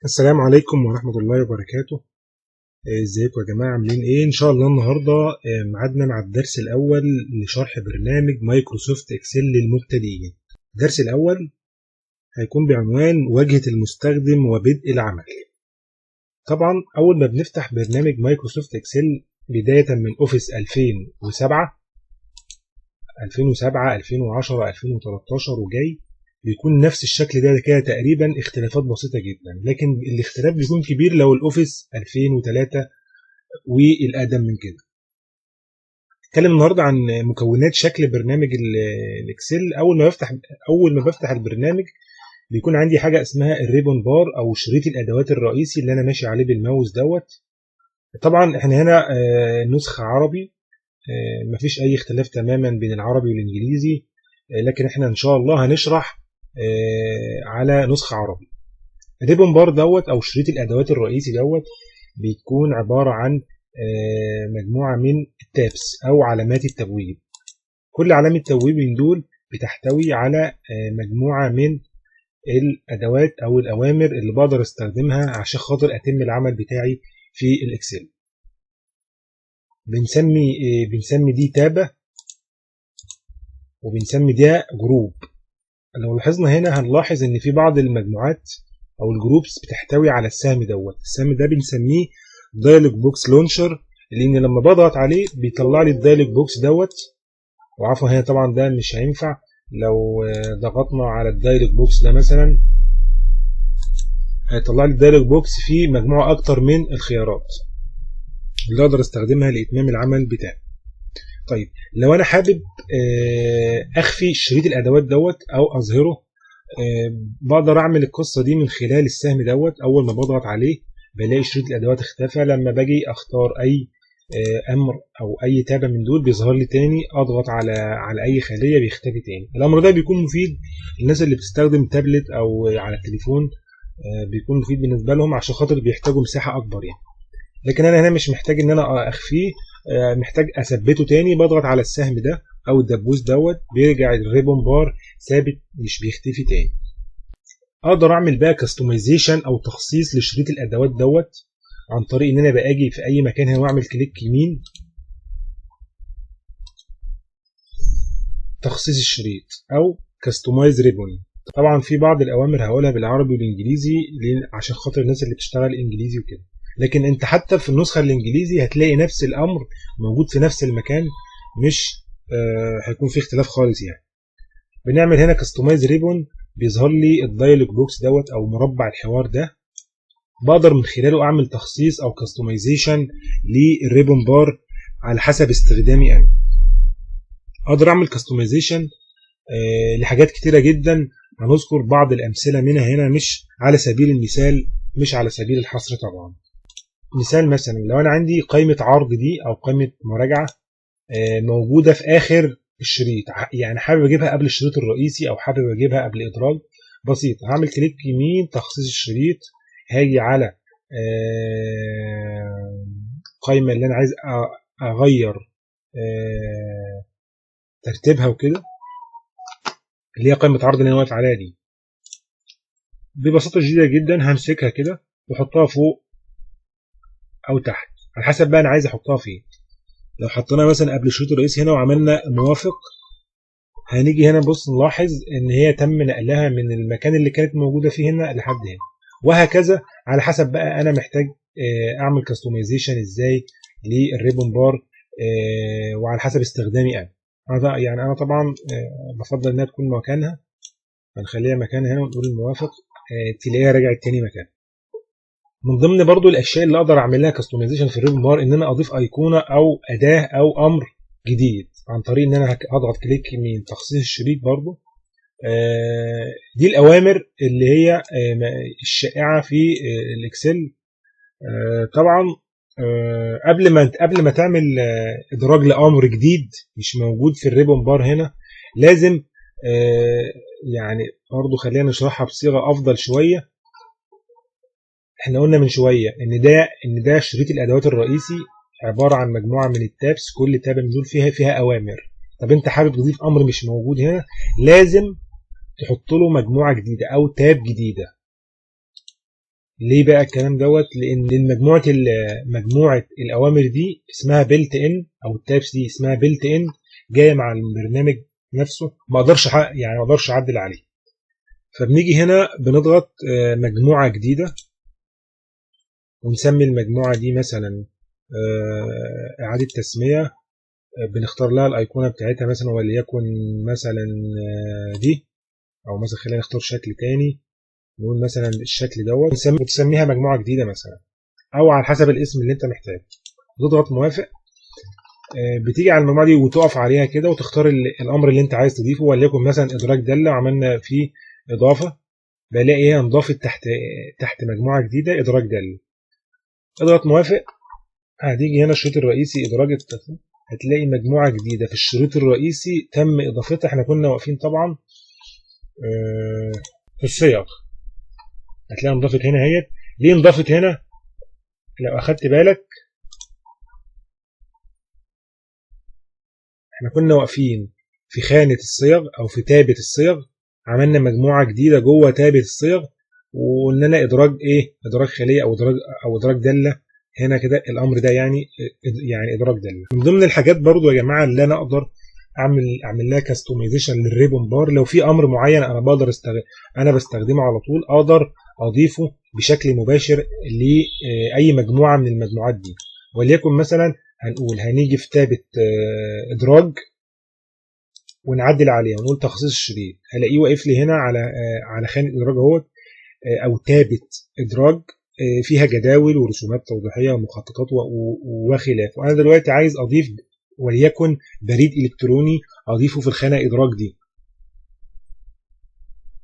السلام عليكم ورحمة الله وبركاته. ازيكم يا جماعة، عاملين ايه؟ ان شاء الله النهاردة ميعادنا مع الدرس الاول لشرح برنامج Microsoft Excel للمبتدئين. الدرس الاول هيكون بعنوان واجهة المستخدم وبدء العمل. طبعا اول ما بنفتح برنامج Microsoft Excel بداية من Office 2007 2007 2010 2013 وجاي، بيكون نفس الشكل ده كده تقريبا، اختلافات بسيطة جدا، لكن الاختلاف بيكون كبير لو ال Office 2003 والأقدم من كده. نتكلم النهارده عن مكونات شكل برنامج ال Excel. اول ما بفتح البرنامج بيكون عندي حاجة اسمها ال ribbon bar او شريط الادوات الرئيسي اللي انا ماشي عليه بالماوس دوت. طبعا احنا هنا نسخة عربي، مفيش اي اختلاف تماما بين العربي والانجليزي، لكن احنا ان شاء الله هنشرح على نسخة عربي. ال ribbon bar دوت او شريط الادوات الرئيسي دوت بيكون عبارة عن مجموعة من ال tabs او علامات التبويب. كل علامة تبويب من دول بتحتوي على مجموعة من الادوات او الاوامر اللي بقدر استخدمها عشان خاطر اتم العمل بتاعي في ال Excel. بنسمي دي tab وبنسمي ده group. لو لاحظنا هنا هنلاحظ ان في بعض المجموعات او ال groups بتحتوي على السهم دوت. السهم ده بنسميه dialog box launcher، لان لما بضغط عليه بيطلع لي ال dialog box دوت. وعفوا هنا طبعا ده مش هينفع، لو ضغطنا على ال dialog box ده مثلا هيطلع لي ال dialog box فيه مجموعة اكتر من الخيارات اللي اقدر استخدمها لاتمام العمل بتاعي. طيب لو انا حابب اخفي شريط الادوات دوت او اظهره، بقدر اعمل القصة دي من خلال السهم دوت. اول ما بضغط عليه بلاقي شريط الادوات اختفى. لما باجي اختار اي امر او اي tab من دول بيظهر لي تاني، اضغط على اي خليه بيختفي تاني. الامر ده بيكون مفيد للناس اللي بتستخدم تابلت او على التليفون، بيكون مفيد بالنسبة لهم عشان خاطر بيحتاجوا مساحة اكبر يعني. لكن انا هنا مش محتاج ان انا اخفيه، محتاج اثبته تاني. بضغط على السهم ده او الدبوس دوت بيرجع ال ribbon bar ثابت مش بيختفي تاني. اقدر اعمل بقى customization او تخصيص لشريط الادوات دوت عن طريق ان انا باجي في اي مكان هنا واعمل click يمين تخصيص الشريط او customize ribbon. طبعا في بعض الاوامر هقولها بالعربي والانجليزي عشان خاطر الناس اللي بتشتغل انجليزي وكده، لكن انت حتى في النسخة الانجليزي هتلاقي نفس الامر موجود في نفس المكان، مش هيكون في اختلاف خالص يعني. بنعمل هنا customize ribbon، بيظهر لي ال dialog box دوت او مربع الحوار ده، بقدر من خلاله اعمل تخصيص او customization لل ribbon bar على حسب استخدامي انا. اقدر اعمل customization لحاجات كتيرة جدا، هنذكر بعض الامثلة منها هنا، مش على سبيل المثال مش على سبيل الحصر طبعا. مثال مثلا لو انا عندي قائمة عرض دي او قائمة مراجعه موجودة في اخر الشريط، يعني حابب اجيبها قبل الشريط الرئيسي او حابب اجيبها قبل ادراج، بسيط هعمل click يمين تخصيص الشريط، هاجي على القائمة اللي انا عايز اغير ترتيبها وكده، اللي هي قائمة عرض اللي انا واقف عليها دي. ببساطة شديدة جدا همسكها كده واحطها فوق او تحت على حسب بقى انا عايز احطها فين. لو حطيناها مثلا قبل الشريط الرئيسي هنا وعملنا موافق، هنيجي هنا بص نلاحظ ان هي تم نقلها من المكان اللي كانت موجودة فيه هنا لحد هنا، وهكذا على حسب بقى انا محتاج اعمل customization ازاي لل ribbon bar وعلى حسب استخدامي انا. يعني انا طبعا بفضل انها تكون مكانها، هنخليها مكانها هنا ونقول الموافق، تلاقيها رجعت تاني مكانها. من ضمن برضو الاشياء اللي اقدر اعمل لها customization في ال ribbon bar ان انا اضيف ايقونة او اداه او امر جديد عن طريق ان انا هضغط click يمين تخصيص الشريط برضو. دي الاوامر اللي هي الشائعة في ال Excel. طبعا قبل ما تعمل ادراج لامر جديد مش موجود في ال ribbon bar هنا، لازم يعني برضو خلينا نشرحها بصيغة افضل شوية. احنا قلنا من شوية ان ده شريط الادوات الرئيسي عبارة عن مجموعة من ال tabs، كل tab من دول فيها اوامر. طب انت حابب تضيف امر مش موجود هنا، لازم تحط له مجموعة جديدة او tab جديدة. ليه بقى الكلام دوت؟ لان مجموعة الاوامر دي اسمها built in، او ال tabs دي اسمها built in، جاية مع البرنامج نفسه، ما اقدرش يعني ما اقدرش اعدل عليه. فبنيجي هنا بنضغط مجموعة جديدة، ونسمي المجموعة دي مثلا اعاده تسميه، بنختار لها الايقونه بتاعتها مثلا، وليكن مثلا دي، او مثلا خلينا نختار شكل تاني، نقول مثلا الشكل دوت، وتسميها مجموعة جديدة مثلا، او على حسب الاسم اللي انت محتاجه. وتضغط موافق. بتيجي على المجموعة دي وتقف عليها كده، وتختار الامر اللي انت عايز تضيفه، وليكن مثلا ادراج داله، وعملنا فيه اضافه، بلاقي هي انضافت تحت مجموعة جديدة ادراج داله. اضغط موافق. هتيجي هنا الشريط الرئيسي ادراج التفاصيل، هتلاقي مجموعة جديدة في الشريط الرئيسي تم اضافتها. احنا كنا واقفين طبعا في الصيغ، هتلاقيها انضافت هنا اهيت. ليه انضافت هنا؟ لو اخدت بالك احنا كنا واقفين في خانة الصيغ او في تابة الصيغ، عملنا مجموعة جديدة جوه تابة الصيغ، وقلنا لنا ادراج ايه؟ ادراج خلية او ادراج، او ادراج دالة هنا كده. الامر ده يعني ادراج دالة. من ضمن الحاجات برضو يا جماعة اللي انا اقدر اعمل لها customization لل ribbon bar، لو في امر معين انا بقدر انا بستخدمه على طول، اقدر اضيفه بشكل مباشر لاي مجموعة من المجموعات دي. وليكن مثلا هنقول هنيجي في تابه ادراج ونعدل عليها ونقول تخصيص الشريط، هلاقيه واقف لي هنا على خانه ادراج اهوت، او تابه ادراج فيها جداول ورسومات توضيحيه ومخططات وخلافه. وانا دلوقتي عايز اضيف وليكن بريد الكتروني اضيفه في الخانة ادراج دي.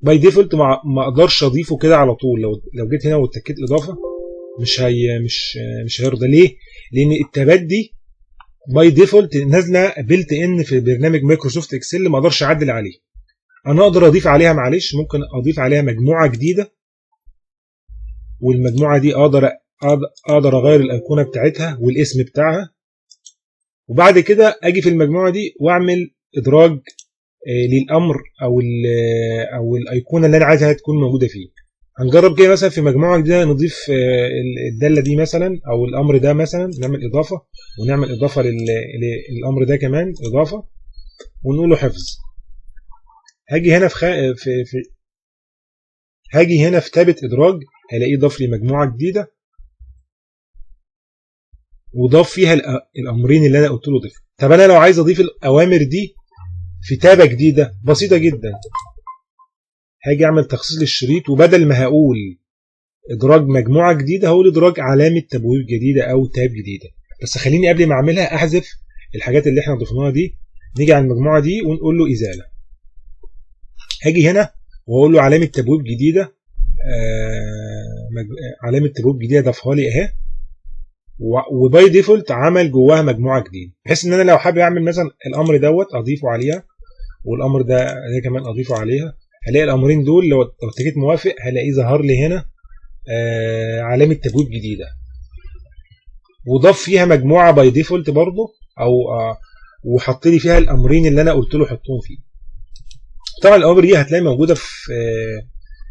by default ما اقدرش اضيفه كده على طول. لو جيت هنا واتكيت اضافه مش هيرضى. ليه؟ لان التابات دي by default نازله built in في برنامج Microsoft Excel، ما اقدرش اعدل عليه. انا اقدر اضيف عليها، معلش ممكن اضيف عليها مجموعة جديدة، والمجموعة دي اقدر اغير الايقونه بتاعتها والاسم بتاعها، وبعد كده اجي في المجموعة دي واعمل ادراج للامر او الايقونه اللي انا عايزها تكون موجودة فيه. هنجرب كده مثلا في مجموعة جديدة نضيف الدالة دي مثلا، او الامر ده مثلا، نعمل اضافه، ونعمل اضافه للامر ده كمان اضافه، ونقول له حفظ. هاجي هنا في هاجي هنا في تابه ادراج، هلاقيه ضاف لي مجموعة جديدة وضاف فيها الامرين اللي انا قلت له ضيف. طب انا لو عايز اضيف الاوامر دي في تابه جديدة، بسيطة جدا، هاجي اعمل تخصيص للشريط، وبدل ما هقول ادراج مجموعة جديدة هقول ادراج علامة تبويب جديدة او tab جديدة. بس خليني قبل ما اعملها احذف الحاجات اللي احنا ضفناها دي. نيجي على المجموعة دي ونقول له ازالة. هاجي هنا واقول له علامة تبويب جديدة، علامة تبويب جديدة ضافها لي اهي، و by default عمل جواها مجموعة جديدة، بحيث ان انا لو حابب اعمل مثلا الامر دوت اضيفه عليها، والامر ده كمان اضيفه عليها، هلاقي الامرين دول لو اتكيت موافق هلاقيه ظهر لي هنا علامة تبويب جديدة، وضاف فيها مجموعة by default برضه، او وحط لي فيها الامرين اللي انا قلت له حطهم فيه. طبعا الاوامر دي هتلاقي موجودة في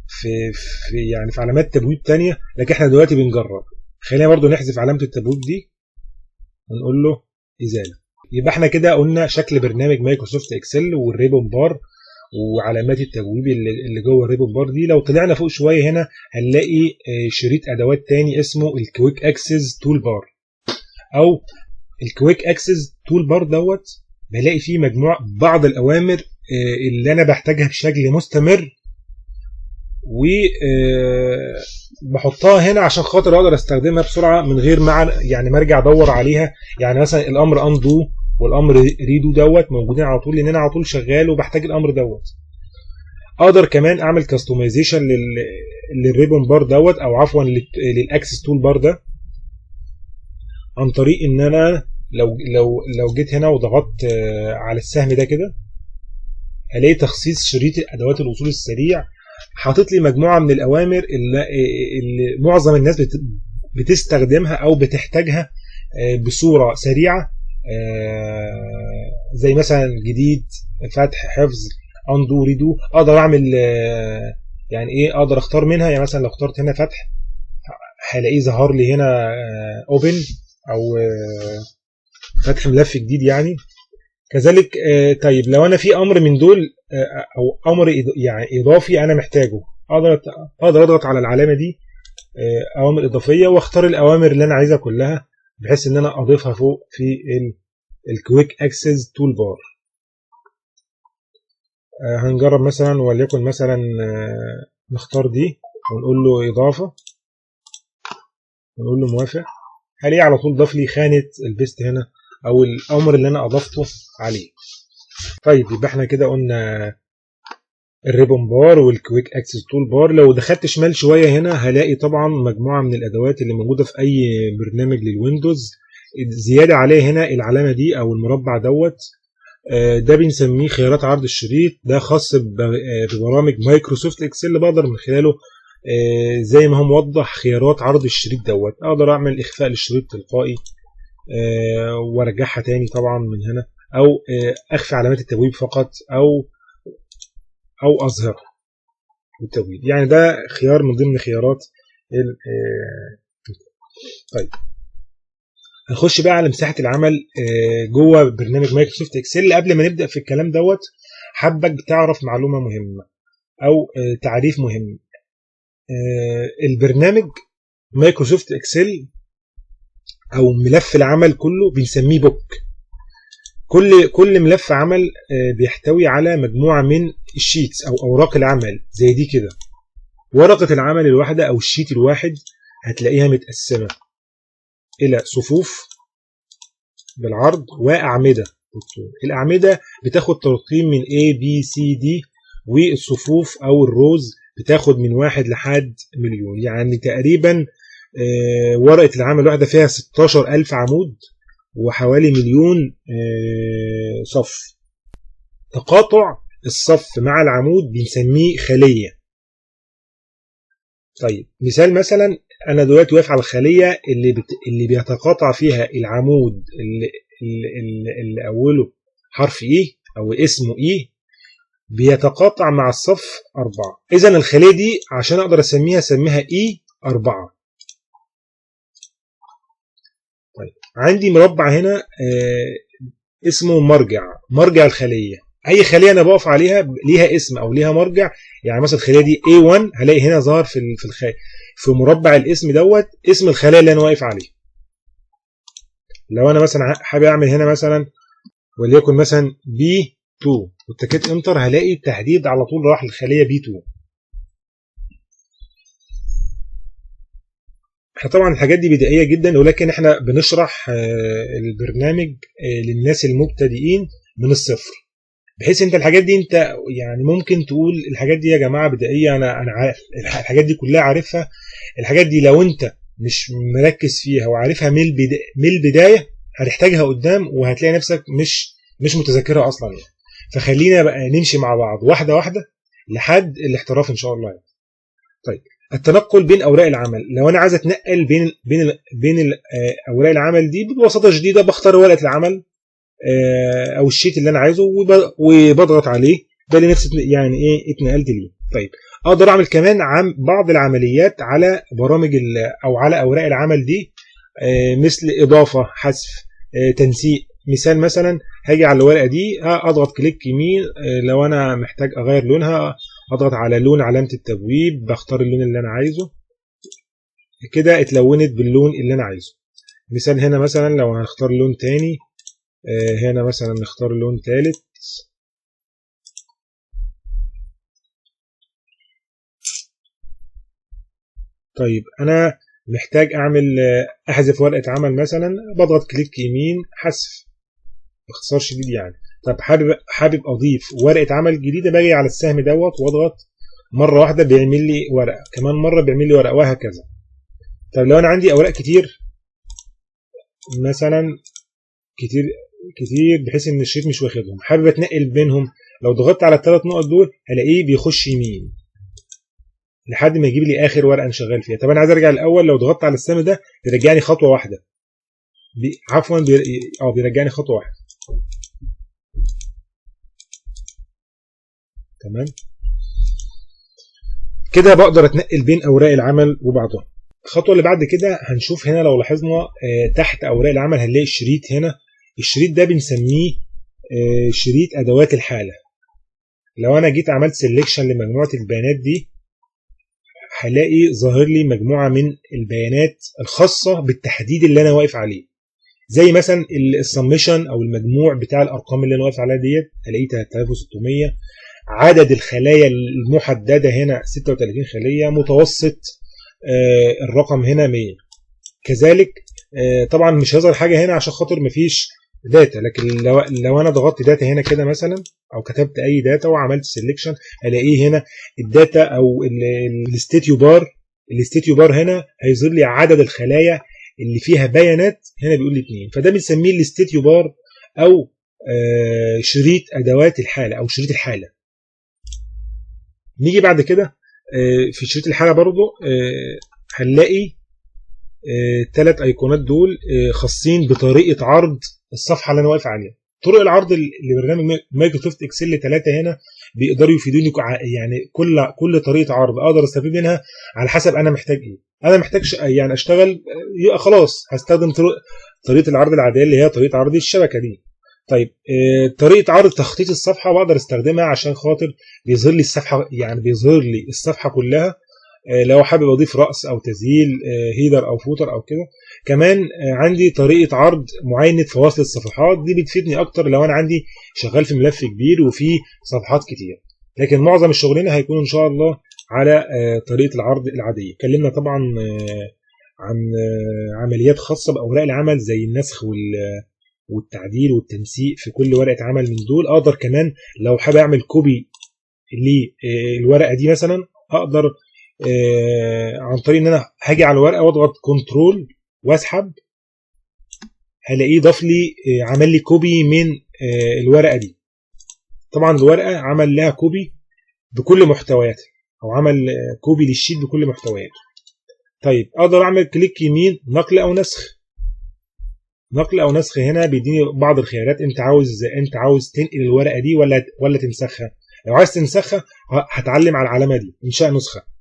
في في يعني في علامات تبويب ثانية، لكن احنا دلوقتي بنجرب. خلينا برضو نحذف علامة التبويب دي ونقول له ازالة. يبقى احنا كده قلنا شكل برنامج Microsoft Excel وال ribbon bar وعلامات التبويب اللي جوه ال ribbon bar دي. لو طلعنا فوق شوية هنا هنلاقي شريط ادوات تاني اسمه ال quick access toolbar، او ال quick access toolbar دوت بلاقي فيه مجموعة بعض الاوامر اللي انا بحتاجها بشكل مستمر، وبحطها هنا عشان خاطر اقدر استخدمها بسرعة من غير ما يعني ما ارجع ادور عليها. يعني مثلا الامر undo والامر redo دوت موجودين على طول، لان انا على طول شغال وبحتاج الامر دوت. اقدر كمان اعمل customization لل ribbon bar دوت، او عفوا لل access toolbar ده، عن طريق ان انا لو جيت هنا وضغطت على السهم ده كده هلاقي تخصيص شريط ادوات الوصول السريع، حاطط لي مجموعة من الاوامر اللي معظم الناس بتستخدمها او بتحتاجها بصورة سريعة، زي مثلا جديد، فتح، حفظ، undo، redo. اقدر اعمل يعني ايه، اقدر اختار منها. يعني مثلا لو اخترت هنا فتح هلاقيه ظهر لي هنا open او فتح ملف جديد يعني. كذلك طيب لو انا في امر من دول او امر يعني اضافي انا محتاجه، اقدر اضغط على العلامة دي اوامر اضافية واختار الاوامر اللي انا عايزها كلها بحيث ان انا اضيفها فوق في ال quick access toolbar. هنجرب مثلا، وليكن مثلا نختار دي ونقول له اضافه ونقول له موافق، هلاقيه على طول ضاف لي خانه ال paste هنا او الامر اللي انا اضفته عليه. طيب يبقى احنا كده قلنا ال ribbon bar وال quick access toolbar. لو دخلت شمال شوية هنا هلاقي طبعا مجموعة من الادوات اللي موجودة في اي برنامج لل Windows. زيادة عليه هنا العلامة دي او المربع دوت، ده بنسميه خيارات عرض الشريط. ده خاص ببرامج Microsoft Excel، بقدر من خلاله زي ما هو موضح خيارات عرض الشريط دوت، اقدر اعمل اخفاء للشريط تلقائي وارجعها تاني طبعا من هنا، او اخفي علامات التبويب فقط، او اظهر التبويب. يعني ده خيار من ضمن خيارات طيب هنخش بقى على مساحة العمل جوه برنامج Microsoft Excel. قبل ما نبدا في الكلام دوت حابك تعرف معلومة مهمة او تعريف مهم. البرنامج Microsoft Excel او ملف العمل كله بنسميه book. كل ملف عمل بيحتوي على مجموعة من ال sheets او اوراق العمل زي دي كده. ورقة العمل الواحدة او ال sheet الواحد هتلاقيها متقسمه الى صفوف بالعرض واعمده. الاعمدة بتاخد ترقيم من A B C D، والصفوف او ال rows بتاخد من 1 لحد مليون. يعني تقريبا ورقة العمل الواحدة فيها 16,000 عمود وحوالي مليون صف. تقاطع الصف مع العمود بنسميه خلية. طيب مثال، مثلا انا دلوقتي واقف على الخلية اللي بيتقاطع فيها العمود اللي اوله حرف E او اسمه E، بيتقاطع مع الصف 4. اذا الخلية دي عشان اقدر اسميها E 4. طيب عندي مربع هنا اسمه مرجع الخلية. اي خليه انا بقف عليها ليها اسم او ليها مرجع. يعني مثلا الخلية دي A1، هلاقي هنا ظهر في مربع الاسم دوت اسم الخلية اللي انا واقف عليه. لو انا مثلا حابب اعمل هنا مثلا وليكن مثلا B2 واتكيت enter، هلاقي التحديد على طول راح للخليه B2. احنا طبعا الحاجات دي بدائية جدا، ولكن احنا بنشرح البرنامج للناس المبتدئين من الصفر، بحيث انت الحاجات دي انت يعني ممكن تقول الحاجات دي يا جماعة بدائية، انا عارف الحاجات دي كلها، عارفها. الحاجات دي لو انت مش مركز فيها وعارفها من البداية هتحتاجها قدام، وهتلاقي نفسك مش متذكرها اصلا يعني. فخلينا بقى نمشي مع بعض واحدة واحدة لحد الاحتراف ان شاء الله يعني. طيب التنقل بين اوراق العمل. لو انا عايز اتنقل بين بين بين اوراق العمل دي ببساطة شديدة بختار ورقة العمل او ال sheet اللي انا عايزه وبضغط عليه، بلاقي نفسي يعني ايه اتنقلت ليه. طيب اقدر اعمل كمان بعض العمليات على برامج او على اوراق العمل دي، مثل اضافه، حذف، تنسيق. مثال مثلا هاجي على الورقة دي اضغط click يمين، لو انا محتاج اغير لونها اضغط على لون علامة التبويب، بختار اللون اللي انا عايزه، كده اتلونت باللون اللي انا عايزه. مثال هنا مثلا لو هنختار لون تاني، هنا مثلا نختار لون تالت، طيب انا محتاج اعمل احذف ورقة عمل مثلا، بضغط click يمين حذف باختصار شديد يعني. طب حابب اضيف ورقة عمل جديدة، باجي على السهم دوت واضغط مرة واحدة بيعمل لي ورقة، كمان مرة بيعمل لي ورقة، وهكذا. طب لو انا عندي اوراق كتير مثلا، كتير كتير بحيث ان الشريط مش واخدهم، حابب اتنقل بينهم، لو ضغطت على الثلاث نقط دول هلاقيه بيخش يمين لحد ما يجيب لي اخر ورقة انا شغال فيها. طب انا عايز ارجع الاول، لو ضغطت على السهم ده بيرجعني خطوة واحدة، عفوا بيرجعني خطوة واحدة. تمام كده بقدر اتنقل بين اوراق العمل وبعضها. الخطوة اللي بعد كده هنشوف هنا لو لاحظنا تحت اوراق العمل هنلاقي الشريط هنا. الشريط ده بنسميه شريط ادوات الحالة. لو انا جيت عملت selection لمجموعة البيانات دي هلاقي ظاهر لي مجموعة من البيانات الخاصة بالتحديد اللي انا واقف عليه، زي مثلا ال summation او المجموع بتاع الارقام اللي انا واقف عليها ديت هلاقيه 3600، عدد الخلايا المحددة هنا 36 خليه، متوسط الرقم هنا 100. كذلك طبعا مش هيظهر حاجة هنا عشان خاطر مفيش data، لكن لو انا ضغطت data هنا كده مثلا او كتبت اي data وعملت selection هلاقيه هنا ال data او ال status bar. ال status bar هنا هيظهر لي عدد الخلايا اللي فيها بيانات، هنا بيقول لي 2، فده بنسميه ال status bar او شريط ادوات الحالة او شريط الحالة. نيجي بعد كده في شريط الحالة برضو هنلاقي 3 ايقونات دول خاصين بطريقة عرض الصفحة اللي انا واقف عليها. طرق العرض لبرنامج Microsoft Excel 3 هنا بيقدروا يفيدوني، يعني كل طريقه عرض اقدر استفيد منها على حسب انا محتاج ايه. انا محتاج يعني اشتغل، خلاص هستخدم طريقه العرض العادية اللي هي طريقه عرض الشبكة دي. طيب طريقه عرض تخطيط الصفحة بقدر استخدمها عشان خاطر بيظهر لي الصفحة، يعني بيظهر لي الصفحة كلها. لو حابب اضيف راس او تذييل، header او footer او كده. كمان عندي طريقه عرض معاينة فواصل الصفحات، دي بتفيدني اكتر لو انا عندي شغال في ملف كبير وفيه صفحات كتير، لكن معظم الشغلنا هيكون ان شاء الله على طريقه العرض العادية. اتكلمنا طبعا عن عمليات خاصة باوراق العمل زي النسخ والتعديل والتنسيق في كل ورقة عمل من دول. اقدر كمان لو حابب اعمل copy للورقه دي مثلا، اقدر عن طريق ان انا هاجي على الورقة واضغط control واسحب، هلاقيه ضاف لي، عمل لي copy من الورقة دي. طبعا الورقة عمل لها copy بكل محتوياتها، او عمل copy لل sheet بكل محتوياته. طيب اقدر اعمل click يمين نقل او نسخ. نقل او نسخ هنا بيديني بعض الخيارات، انت عاوز تنقل الورقة دي ولا تنسخها. لو عايز تنسخها هتعلم على العلامة دي انشاء نسخه.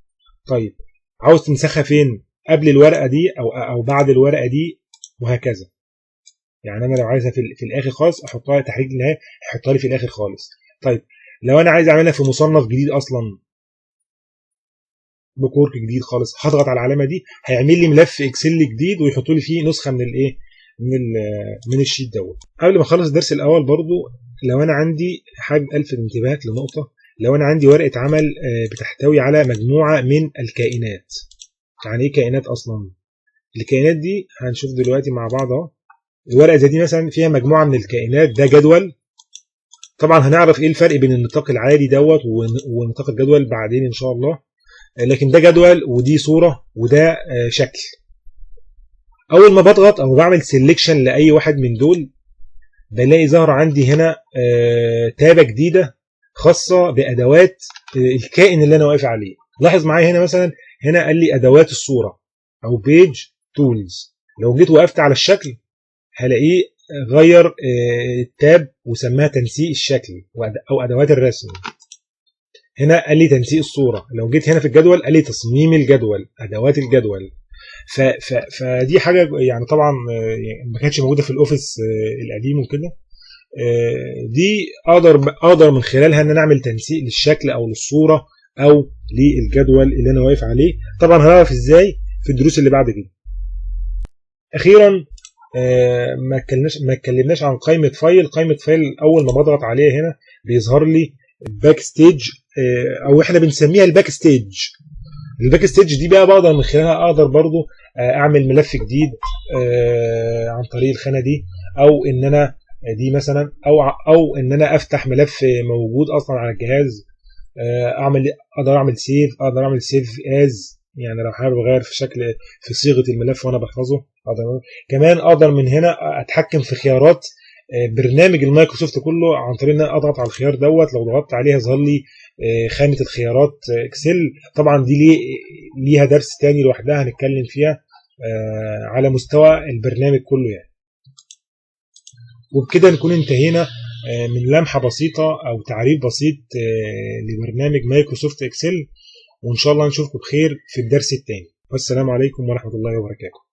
طيب عاوز تنسخها فين؟ قبل الورقة دي او بعد الورقة دي وهكذا. يعني انا لو عايزها في الاخر خالص احطها تحريك النهاية، احطها لي في الاخر خالص. طيب لو انا عايز اعملها في مصنف جديد اصلا بكورك جديد خالص، هضغط على العلامة دي هيعمل لي ملف Excel جديد ويحط لي فيه نسخه من الايه، من ال sheet دوت. قبل ما اخلص الدرس الاول برضو، لو انا عندي حاجة الفت انتباهك لنقطة، لو انا عندي ورقة عمل بتحتوي على مجموعة من الكائنات. يعني ايه كائنات اصلا؟ الكائنات دي هنشوف دلوقتي مع بعض اهو. الورقة زي دي مثلا فيها مجموعة من الكائنات، ده جدول. طبعا هنعرف ايه الفرق بين النطاق العادي دوت ونطاق الجدول بعدين ان شاء الله، لكن ده جدول ودي صوره وده شكل. اول ما بضغط او بعمل selection لاي واحد من دول بلاقي ظهر عندي هنا تابه جديدة خاصة بادوات الكائن اللي انا واقف عليه. لاحظ معايا هنا مثلا، هنا قال لي ادوات الصورة او page tools. لو جيت وقفت على الشكل هلاقيه غير ال tab وسماها تنسيق الشكل او ادوات الرسم. هنا قال لي تنسيق الصورة. لو جيت هنا في الجدول قال لي تصميم الجدول، ادوات الجدول. فدي حاجة يعني طبعا ما كانتش موجودة في ال Office القديم وكده. دي اقدر من خلالها ان انا اعمل تنسيق للشكل او للصورة او للجدول اللي انا واقف عليه. طبعا هنعرف ازاي في الدروس اللي بعد كده. اخيرا ما اتكلمناش عن قائمة file. قائمة file اول ما بضغط عليها هنا بيظهر لي backstage، او احنا بنسميها ال backstage. ال backstage دي بقى بقدر من خلالها اقدر برضو اعمل ملف جديد عن طريق الخانة دي، او ان انا دي مثلا، او ان انا افتح ملف موجود اصلا على الجهاز، اقدر اعمل save، اقدر اعمل save as، يعني لو حابب اغير في شكل في صيغة الملف وانا بحفظه اقدر. كمان اقدر من هنا اتحكم في خيارات برنامج المايكروسوفت كله عن طريق ان انا اضغط على الخيار دوت. لو ضغطت عليه يظهر لي خانه الخيارات Excel. طبعا دي ليها درس تاني لوحدها هنتكلم فيها على مستوى البرنامج كله يعني. وبكده نكون انتهينا من لمحه بسيطة او تعريف بسيط لبرنامج Microsoft Excel، وان شاء الله نشوفكم بخير في الدرس الثاني. والسلام عليكم ورحمة الله وبركاته.